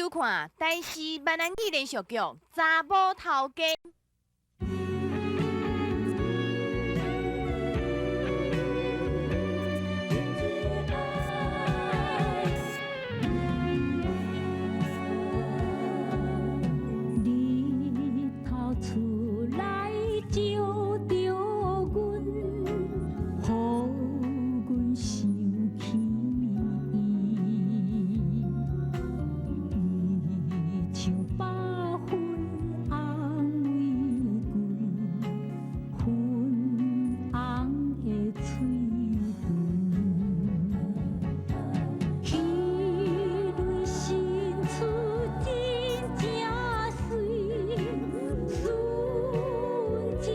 收看台視閩南語連續劇《查某頭家》。日頭出來照著阮，予阮想起伊，伊像百分紅玫瑰，粉紅的喙唇，彼蕊身躯真正媠，純情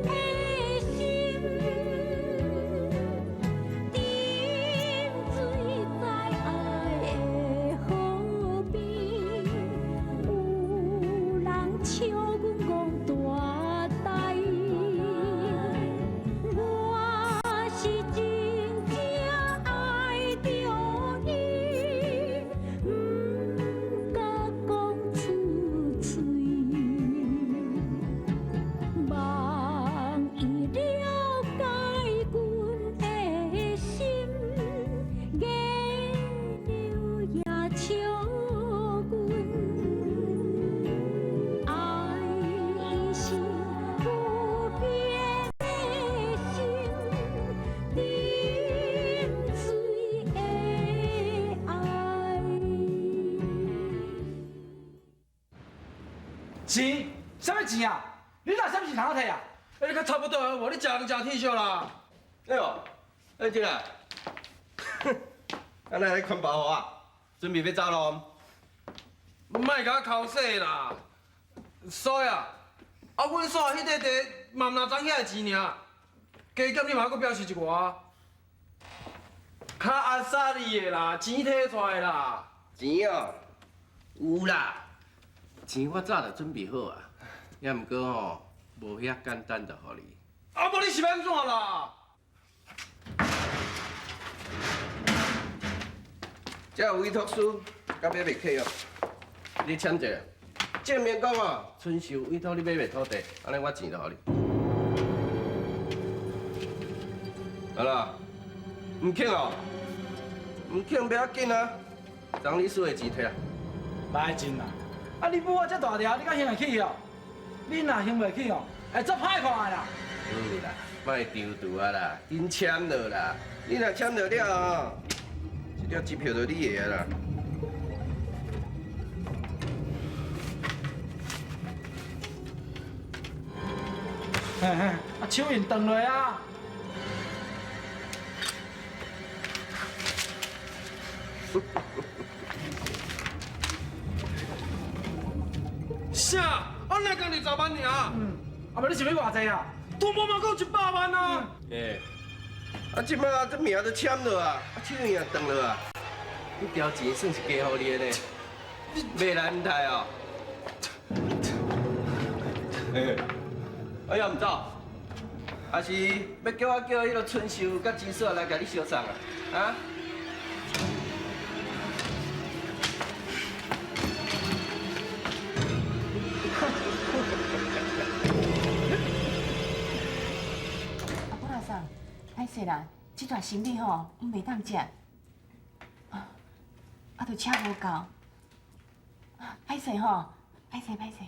的心，沉醉在愛的河邊，有人笑阮戇大呆，我是真正愛著伊，毋敢講出喙。望伊了解阮的心，月娘也笑阮，愛是不變的心，沉醉的愛。錢？啥物錢啊？你拿啥物錢通摕啊？欸，你較差不多啊，無你食人食天燒啦。哎呦，哎進來，啊來來寬包予啊，準備欲走囉。莫共我剾洗啦，所以啊，啊，阮煞彼塊地嘛毋若爭遐个錢爾，加減你嘛閣表示一寡。較阿薩利的啦，錢提出來啦。錢哦，有啦，錢我早就準備好啊，也毋過吼，無遐簡單就予你。啊，無你是欲按怎啦？這有委託書，佮買賣契約，你簽一下，證明講哦，春秀委託你買賣土地，按呢我錢就予你。好啦，毋肯哦，毋肯欲要緊啊，將你輸的錢提來。來真啦！啊，你母我這大條，你敢還會起哦？你若還袂起哦，會足歹看的啦。好啦，莫張櫥啊啦，緊簽落啦。你若簽落了後，這張支票就你的啦。嘿嘿，啊手印斷落啊！啥？啊，哪講20萬爾？嗯，啊無你想欲偌濟啊？都無嘛，閣有100萬啊！欸，啊，這擺這名都簽落啊，啊手印也斷落啊，這條錢算是加予你的呢，袂來毋刣哦。欸，哎呀，毋走，還是欲叫我叫彼个春秀佮金嫂來共你相送啊？啊？阿母老嫂，歹勢啦，這段生意吼，阮袂當接，啊，就車無夠，歹勢吼，歹勢歹勢。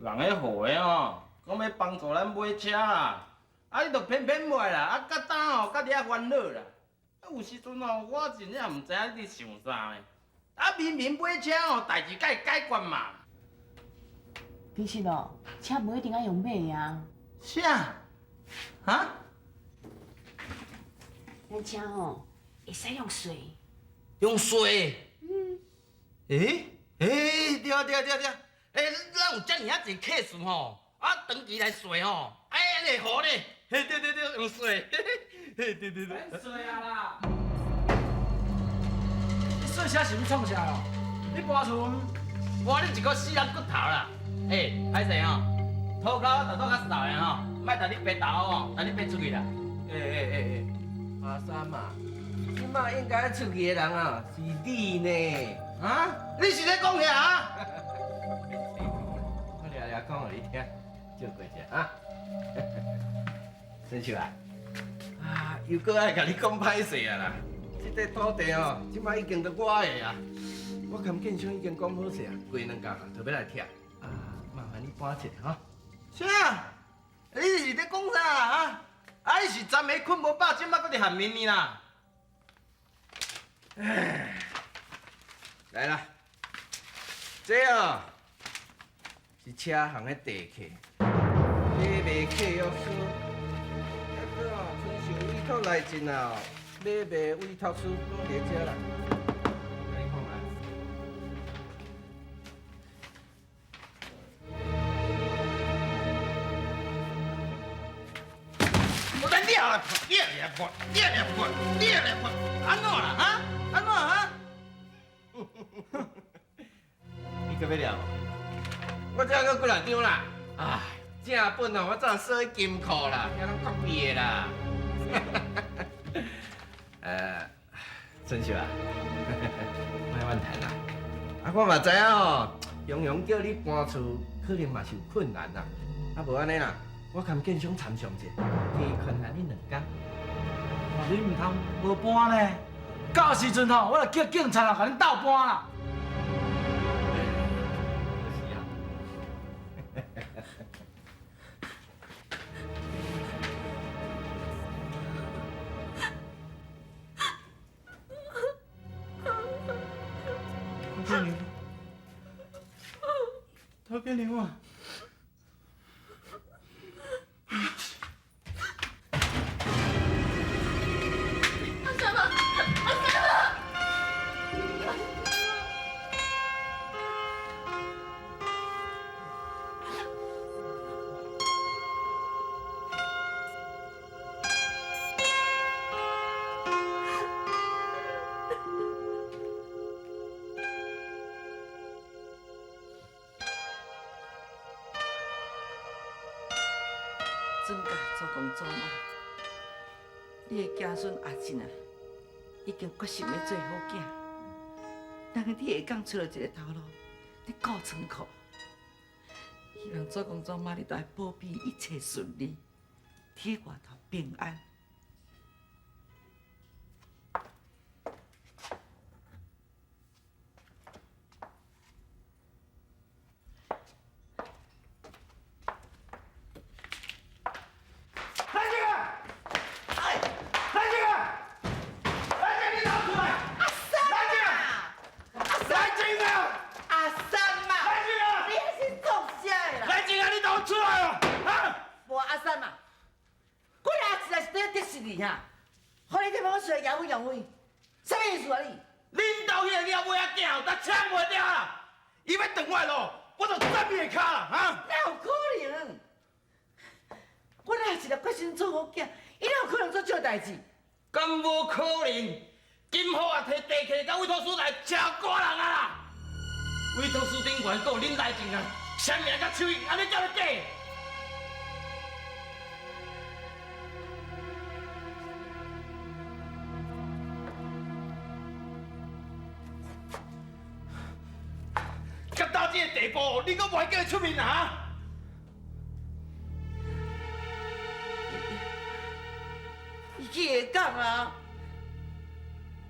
人彼號的吼，講欲幫助咱買車啦，啊你就偏偏袂啦，啊到今吼，閣佇遐煩惱啦。啊有時陣吼，我真正毋知影你佇想啥呢。啊明明買車吼，代誌會解決嘛。其實哦，車無一定愛用買的啊。啥？哈？咱車吼會使用洗。用洗？嗯。欸？欸，對啊對啊對啊對啊！欸，咱有遮爾啊濟客數吼，啊長期來洗吼，欸，按呢會好咧。嘿，對對對，用洗。嘿，對對對。免洗啊啦！你洗車是欲創啥哦？你搬厝？我你一個死人骨頭啦！欸，歹勢吼，塗跤就塗較掃的吼，莫共你白頭吼，共你白出去啦。欸欸欸欸，阿三啊，這馬應該出去的人啊，是你呢。啊？你是咧講啥啊？我掠掠講予你聽，借過一下啊。孫秀啊，啊，又閣愛共你講歹勢啊啦！這塊土地哦，這馬已經都我的啊。我含建商已經講好勢啊，過兩工啊，就欲來拆。啊，麻煩你搬一下吼。啥？你是咧講啥啊？啊，你是昨暝睏無飽，這馬閣佇喊眠呢啦？來啦，這哦是車行的地契，買賣契約書，還閣哦，親像委託內證啊，買賣委託書攏佇這啦。來，你看覓。我等你來破，你來破，你來破，你來破，按怎啦？啊？按怎啊？你閣欲掠無？我這閣幾若張啦。唉，正本哦，我早鎖喺金庫啦，遐攏國幣的啦。春秀啊，莫怨嘆啦。啊，我嘛知影哦，雄雄叫你搬厝，可能嘛是有困難啦。啊，無按呢啦，我共建商參詳者，加寬限你兩工。你毋通無搬呢？到時陣吼，我就叫警察啊，共恁鬥搬啦。是啊。頭家娘，頭家娘啊！尊驾祖公祖妈，你的子孙阿进啊，已經決心欲做好囝。人佇下港揣著一個頭路，咧顧倉庫。希望祖公祖媽你都愛保庇一切順利，佇外頭平安。你閣袂叫伊出面啊？伊去下港啊！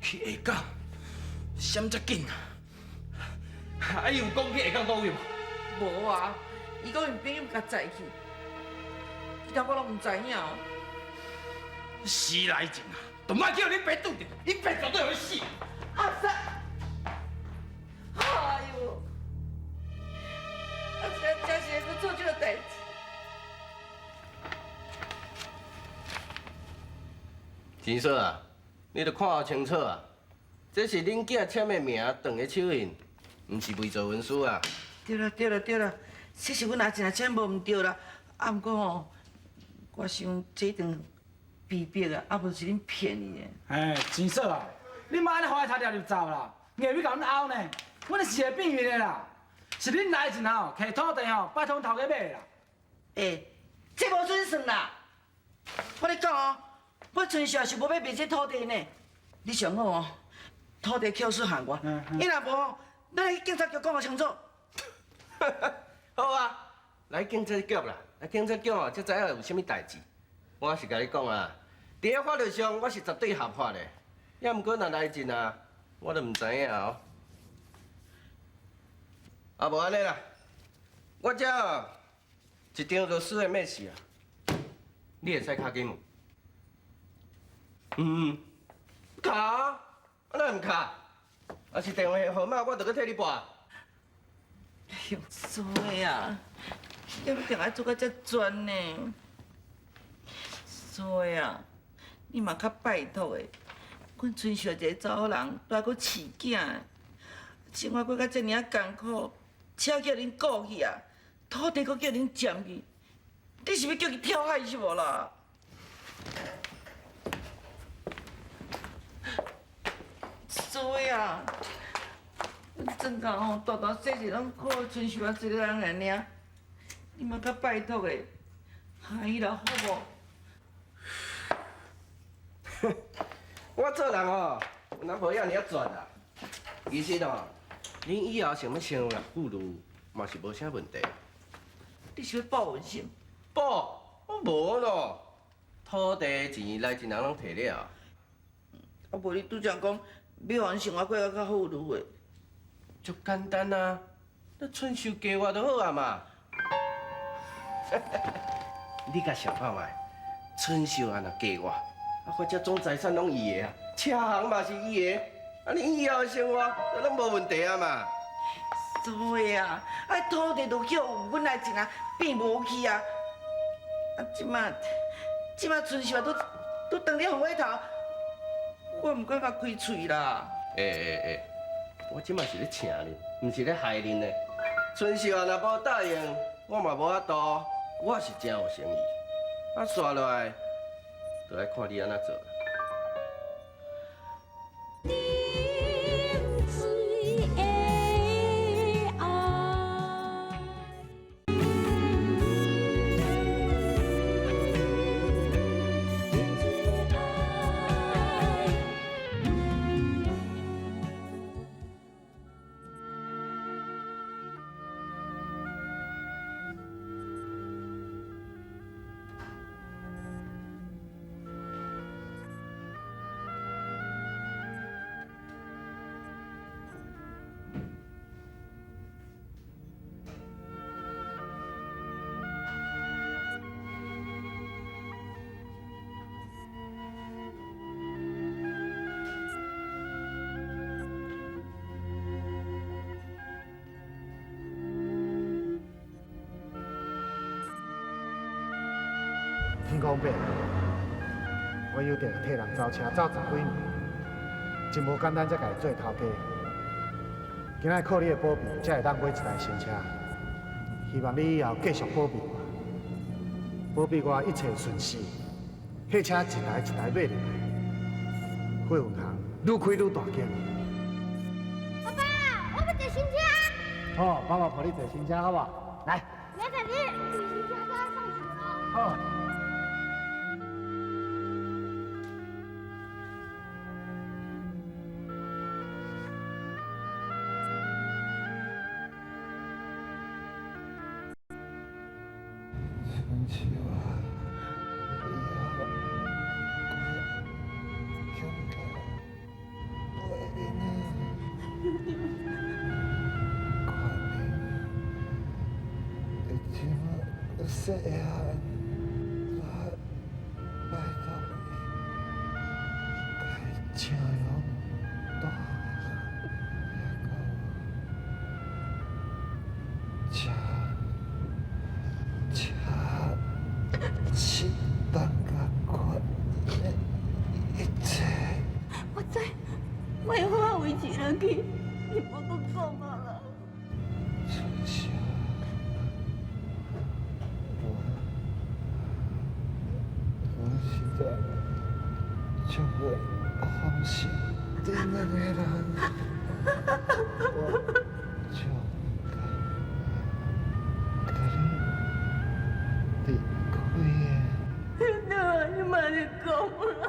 去下港，閃遮緊啊！啊，伊有講去下港佗位無？無啊，伊講𪜶朋友共載去，其他我攏毋知影。死來證啊！都莫叫恁爸拄著，恁爸絕對予死。阿三，哎喲！阿三真是會做這個代誌。錢嫂啊，你著看清楚啊！這是恁囝簽的名，斷的手印，毋是偽造文書啊！對啦對啦對啦，這是阮阿靜簽無毋對啦。啊，毋過吼，我想這一定被逼啊，啊無是恁騙伊的。哎，錢嫂啊，你莫按呢予伊頭掠入走啦，硬欲共阮拗呢，阮是會變運的啦。是恁來前吼，摕土地吼，拜託阮頭家買的啦。欸，這無準算啦！我咧講哦，我春秀是無欲賣這土地呢。你上好哦，土地契约书还我，你若无，咱去警察局讲个清楚。好啊，来警察局啦，来警察局哦，才知影有啥物代志。我是共你讲啊，伫咧法律上我是绝对合法的，也毋过若来真啊，我就毋知影哦。啊，无按呢啦，我这一张律师的密匙啊，你会使敲紧无？嗯，敲啊，啊哪毋敲？啊是电话号码，我就阁替你拨。哎呦，衰啊！业定爱做甲遮绝呢？衰啊！你嘛较拜托的，阮春秀一个查某人，都还阁饲囝，生活过甲遮尔仔艰苦，车叫恁顾去啊，土地阁叫恁占去，你是欲叫伊跳海是无啦？衰啊！阮庄家吼，大大细细拢靠春秀仔一个人尔尔，你嘛较拜托的，害伊啦好无？我做人吼，有哪无遐尔仔绝啦。其实吼，恁以后想欲成为妇女，嘛是无啥问题。你是欲报恩是？报？我无咯。土地钱来钱人拢提了。啊，无你拄才讲欲予阮生活过甲较富裕的。足简单啊，你春秀嫁我就好啊嘛。你共想看觅，春秀啊若嫁我，啊反正总财产拢伊的啊，车行嘛是伊的，啊你以后的生活都拢无问题啊嘛。对啊，啊土地都叫阮来一人变无去啊！啊，这马这马春秀都都当咧红火头，我毋敢共开喙啦。欸欸欸，我这马是咧请恁，毋是咧害恁呢。春秀啊，若无答应，我嘛无法度。我是真有诚意，啊，煞落来，就爱看你按怎做。水的爱。天公伯，我约定替人走车走十几年，真无简单才共伊做头家。今仔靠你的保庇，才会当买一台新车。希望你以后继续保庇我，保庇我一切顺遂，货车一台一台买入来，货运行愈开愈大间。爸爸，我欲坐新车。好，爸爸抱你坐新车，好无？来。明仔载你开新车载我放学咯。好。春秀啊，以后我恐惊袂恁啊，看恁你这么细汉，我拜托你，该车拢带遐到车。车是当甲决的一切。我知，我会好好维持落去，你莫阁讲啊啦。春秀，我实在足袂放心恁两个人，我就毋敢共你离开的。你嘛咧讲啦。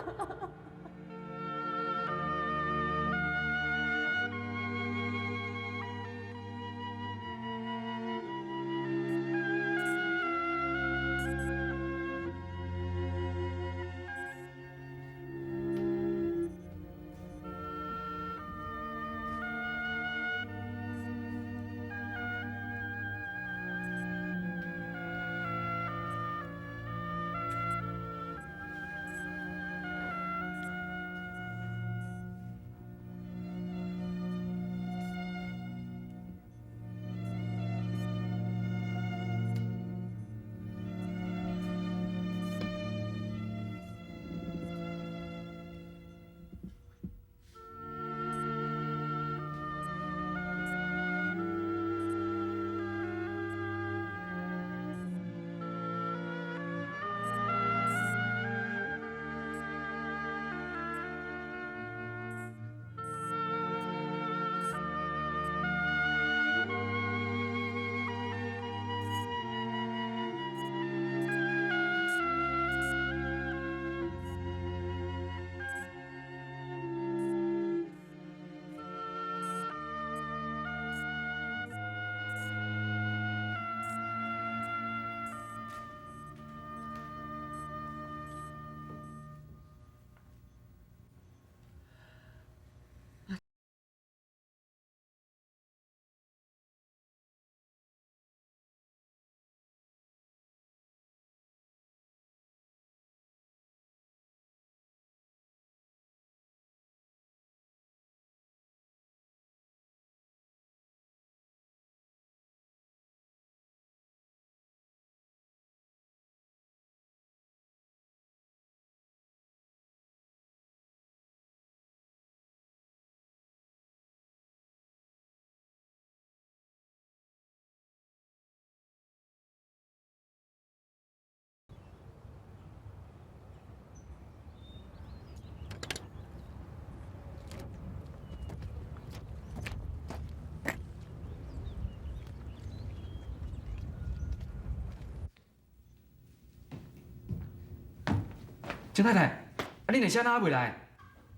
郑太太，啊，恁的车哪未来？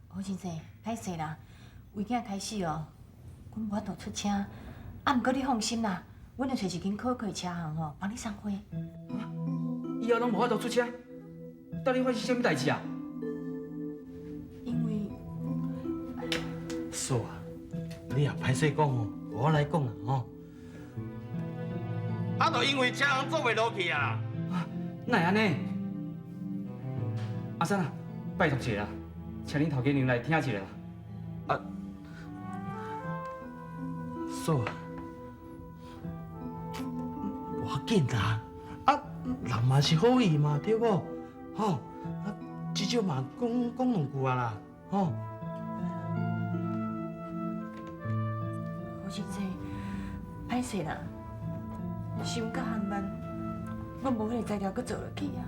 胡先生，歹势啦，为囝开始哦，阮无法度出车。啊，毋过你放心啦，阮会揣一间可靠的车行吼，帮你送货。以后拢无法度出车，到底发生啥物代志啊？因为嫂啊，你也歹势讲哦，我来讲啊吼。啊，就因为车行做袂落去啊。哪会按呢？阿三啊，拜托一下啦，请恁头家娘来听一下啦。啊，嫂啊，无要紧啦，啊，人嘛是好意嘛，对无？吼，啊，至少嘛讲讲两句啊啦，吼。胡先生，歹势啦，伤甲缓慢，我无彼个材料阁做落去啊。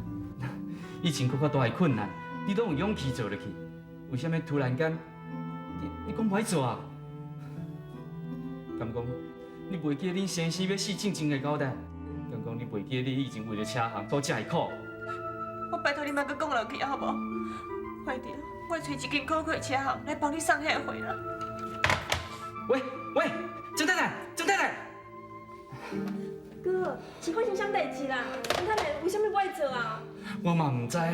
以前阁较大的困难，你拢有勇气做落去，为啥物突然间，你讲无爱做啊？敢讲你袂记得恁先生欲死进前的交代？敢讲你袂记得你以前为著车行所食的苦？我拜托你莫阁讲落去好无？快点，我会揣一间可靠的车行来帮你送彼个货啦。喂喂，郑太太，郑太太。哥，是发生啥代志啦？郑太太为啥物无爱做啊？我嘛毋知啊，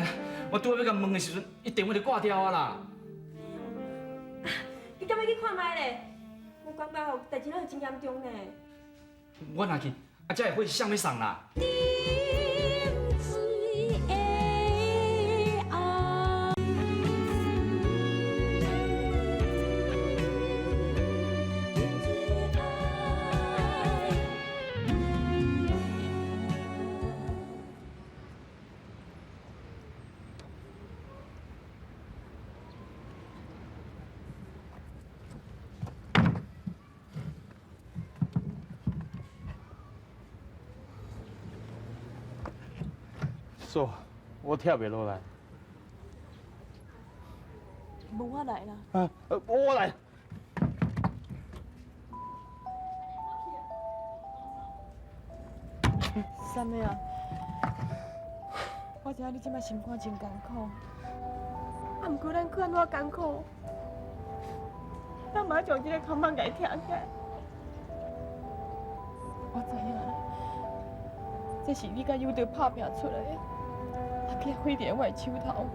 我拄仔欲共问的时阵，伊电话就挂掉啊啦。你敢欲去看觅咧？我感觉吼，代志拢会真严重呢。我若去，啊，这个货是啥欲送啦？嫂，我拆袂落来。无我来啦。啊，我来。啥物啊？我知影你这摆心肝真艰苦，啊，毋过咱阁按怎艰苦，咱嘛将这个扛棒共伊拆起来。我知影，这是你佮友德拍拼出来的。啊，去毁伫我的手头。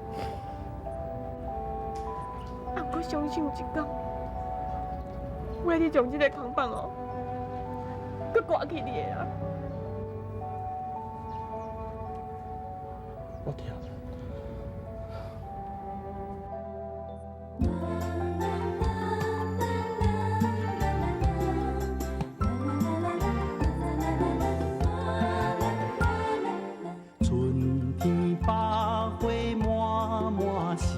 啊，毋过相信有一天，我会将这个扛棒哦，阁挂起你的啦。我听。春天百花满满是，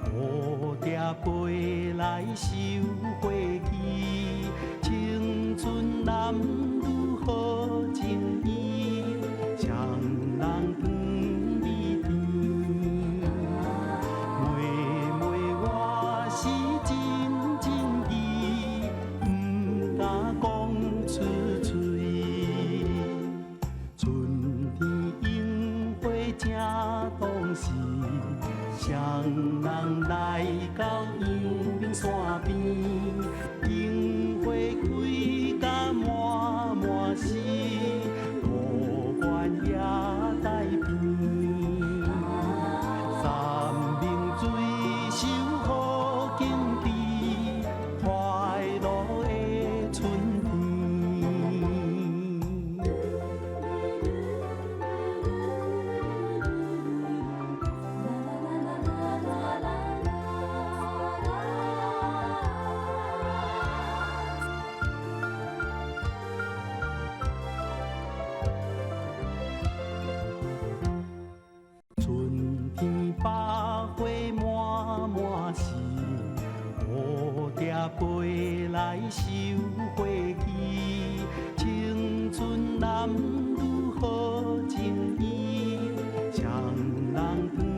蝴蝶飞来收花枝，青春男女好情意，双人光美甜。妹妹我是真情意，不敢讲出嘴。春天樱花正当时，双人来到阳明山边，樱花开甲满满是，路远也在边。山明水秀好景致，快乐的春天。春天百花满满是，蝴蝶飞来收花枝，青春男女好情意，双人光